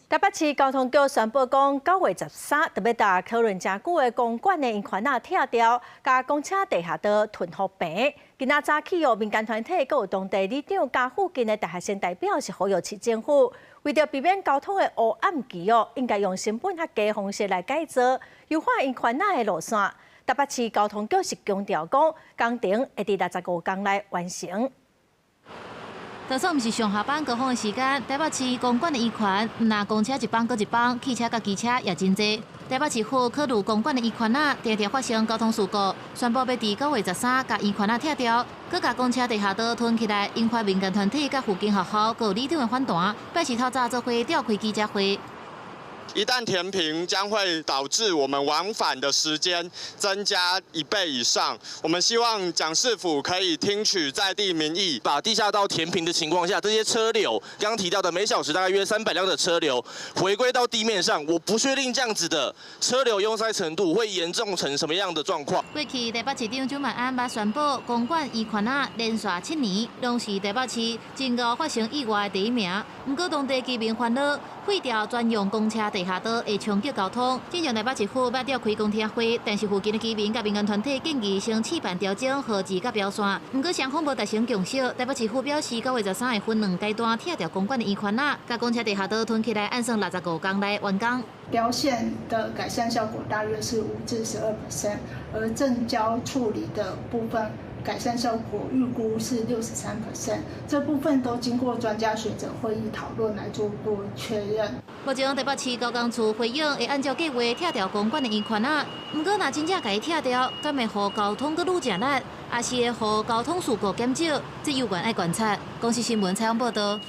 台北市交通局宣布講，9月13特別踏討論誠久的公館的圓環仔拆掉，共公車地下道吞予平。今仔早起哦，民間團體閣有當地里長佮附近的大學生代表是呼籲市政府，為著避免交通的烏暗期哦，應該用成本較低方式來改造，優化圓環仔的路線。台北市交通局是強調講，工程會佇65工內完成。就算毋是上下班高峰的時間，台北市公館的圓環，毋但公車一班閣一班，汽車佮機車也真濟。台北市府考慮公館的圓環仔，定定發生交通事故，宣布欲佇9月13共圓環仔拆掉，閣共公車地下道吞起來，引發民間團體佮附近學校閣有里長的反彈。拜四透早做伙召開記者會。一旦填平，將會導致我們往返的時間增加一倍以上。我們希望蔣市府可以聽取在地民意，把地下道填平的情況下，這些車流剛剛提到的每小時大概約300輛的車流回歸到地面上，我不確定這樣子的車流擁塞程度會嚴重成什麼樣的狀況。過去台北市長蔣萬安捌宣布，公館圓環仔連續7年攏是台北市真𠢕發生意外的第一名。毋過當地居民煩惱，廢掉專用公車地下道會衝擊交通。之前台北市府欲召開公聽會，但是附近的居民佮民間團體建議先試辦調整號誌佮標線。毋過雙方無達成共識。台北市府表示，9月13會分兩階段拆掉公館的圓環仔，共公車地下道吞起來，按算65工內完工。標線的改善效果大約是5至12%，而正交處理的部分改善效果預估是63%，這部分都經過專家學者會議討論來做過確認。目前台北市交工處回應會按照計劃拆掉公館的圓環仔，毋過若真正共伊拆掉，敢會予交通閣愈食力，抑是會予交通事故減少？這猶原愛觀察。公視新聞採訪報導。